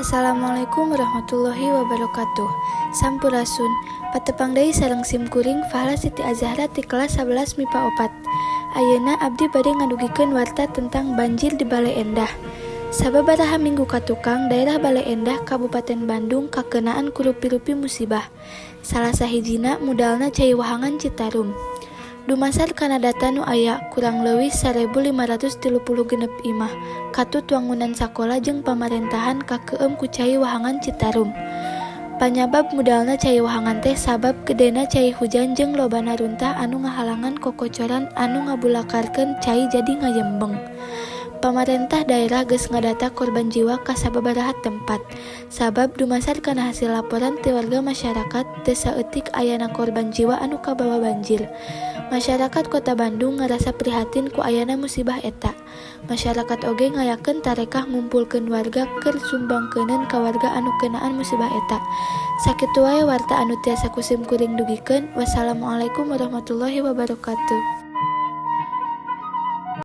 Assalamualaikum warahmatullahi wabarakatuh. Sampurasun. Patepang deui sareng sim kuring, Fahla Siti Azahra ti kelas 11 MIPA 4. Ayeuna abdi bade ngadugikeun warta tentang banjir di Baleendah. Sababaraha minggu katukang, daerah Baleendah, Kabupaten Bandung, kakenaan ku rupi-rupi musibah. Salah sahijina mudalna cai wahangan Citarum. Dumasar kana data nu aya, kurang leuwih 1536 imah katut wangunan sakola jeung pamarentahan kakeueum ku cai wahangan Citarum. Panyabab mudalna cai wahangan teh sabab gedena cai hujan jeung lobana runtah anu ngahalangan kokocoran anu ngabulakarkeun cai jadi ngayembeng. Pamarentah daerah geus ngadata korban jiwa ka sababaraha tempat, sabab dumasar kana hasil laporan ti warga masyarakat, teu saeutik ayana korban jiwa anu kabawa banjir. Masyarakat Kota Bandung ngarasa prihatin ku ayana musibah eta. Masyarakat oge ngayakeun tarekah ngumpulkeun warga keur sumbangkeuneun ka warga anu keunaan musibah eta. Sakitu wae warta anu tiasa ku sim kuring dugikeun. Wassalamualaikum warahmatullahi wabarakatuh.